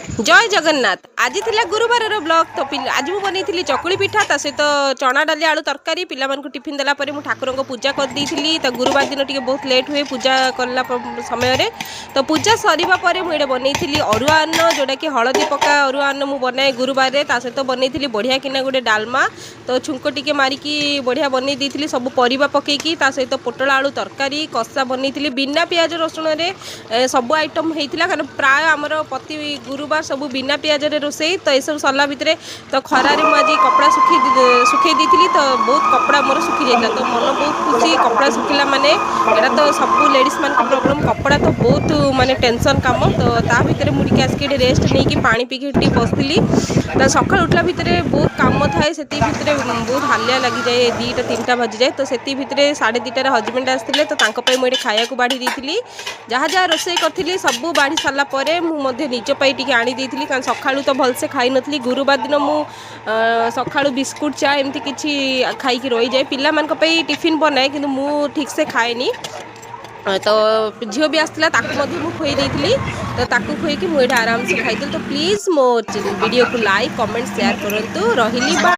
ଜୟ ଜଗନ୍ନାଥ। ଆଜି ଥିଲା ଗୁରୁବାରର ବ୍ଲଗ୍। ତ ଆଜି ମୁଁ ବନେଇଥିଲି ଚକୁଳି ପିଠା, ତା ସହିତ ଚଣା ଡାଲି ଆଳୁ ତରକାରୀ। ପିଲାମାନଙ୍କୁ ଟିଫିନ୍ ଦେଲା ପରେ ମୁଁ ଠାକୁରଙ୍କ ପୂଜା କରିଦେଇଥିଲି। ତ ଗୁରୁବାର ଦିନ ଟିକେ ବହୁତ ଲେଟ୍ ହୁଏ ପୂଜା କଲା ସମୟରେ। ତ ପୂଜା ସରିବା ପରେ ମୁଁ ଏଇଟା ବନେଇଥିଲି ଅରୁଆ ଅନ୍ନ, ଯେଉଁଟାକି ହଳଦୀ ପକା ଅରୁଆ ଅନ୍ନ ମୁଁ ବନାଏ ଗୁରୁବାରରେ। ତା ସହିତ ବନେଇଥିଲି ବଢ଼ିଆ କିନା ଗୋଟେ ଡାଲମା। ତ ଛୁଙ୍କ ଟିକେ ମାରିକି ବଢ଼ିଆ ବନେଇ ଦେଇଥିଲି ସବୁ ପରିବା ପକେଇକି। ତା ସହିତ ପୋଟଳ ଆଳୁ ତରକାରୀ କଷା ବନେଇଥିଲି। ବିନା ପିଆଜ ରସୁଣରେ ସବୁ ଆଇଟମ୍ ହେଇଥିଲା, କାରଣ ପ୍ରାୟ ଆମର ପ୍ରତି ଗୁରୁବାର ସବୁ ବିନା ପିଆଜରେ ରୋଷେଇ। ତ ଏସବୁ ସରିଲା ଭିତରେ ତ ଖରାରେ ମୁଁ ଆଜି କପଡ଼ା ଶୁଖେଇ ଶୁଖେଇ ଦେଇଥିଲି। ତ ବହୁତ କପଡ଼ା ମୋର ଶୁଖି ଯାଇଥିଲା। ତ ମନ ବହୁତ ଖୁସି କପଡ଼ା ଶୁଖିଲା ମାନେ। ଏଇଟା ତ ସବୁ ଲେଡ଼ିଜ୍ ମାନଙ୍କ ପ୍ରୋବ୍ଲେମ୍। କପଡ଼ା ତ ବହୁତ ମାନେ ଟେନସନ୍ କାମ। ତ ତା ଭିତରେ ମୁଁ ଟିକେ ଆସିକି ଏଠି ରେଷ୍ଟ ନେଇକି ପାଣି ପିଇକି ଟିକେ ବସିଥିଲି। ତ ସକାଳୁ ଉଠିଲା ଭିତରେ ବହୁତ କାମ ଥାଏ, ସେତିକି ଭିତରେ ବହୁତ ହାଲିଆ ଲାଗିଯାଏ, 2ଟା 3ଟା ବାଜିଯାଏ। ତ ସେତିକି ଭିତରେ 2:30ରେ ହଜବେଣ୍ଡ ଆସିଥିଲେ। ତ ତାଙ୍କ ପାଇଁ ମୁଁ ଏଠି ଖାଇବାକୁ ବାଢ଼ି ଦେଇଥିଲି। ଯାହା ଯାହା ରୋଷେଇ କରିଥିଲି ସବୁ ବାଢ଼ି ସାରିଲା ପରେ ମୁଁ ମଧ୍ୟ ନିଜ ପାଇଁ ଟିକେ ଆଣି ଦେଇଥିଲି, କାରଣ ସକାଳୁ ତ ଭଲସେ ଖାଇନଥିଲି। ଗୁରୁବାର ଦିନ ମୁଁ ସକାଳୁ ବିସ୍କୁଟ, ଚା ଏମିତି କିଛି ଖାଇକି ରହିଯାଏ। ପିଲାମାନଙ୍କ ପାଇଁ ଟିଫିନ୍ ବନାଏ, କିନ୍ତୁ ମୁଁ ଠିକ୍ସେ ଖାଏନି। ତ ଝିଅ ବି ଆସିଥିଲା, ତାକୁ ମଧ୍ୟ ମୁଁ ଖୁଆଇ ଦେଇଥିଲି। ତ ତାକୁ ଖୁଆଇକି ମୁଁ ଏଇଟା ଆରାମସେ ଖାଇଥିଲି। ତ ପ୍ଲିଜ୍ ମୋ ଭିଡ଼ିଓକୁ ଲାଇକ୍, କମେଣ୍ଟ, ସେୟାର କରନ୍ତୁ। ରହିଲି, ବାଏ।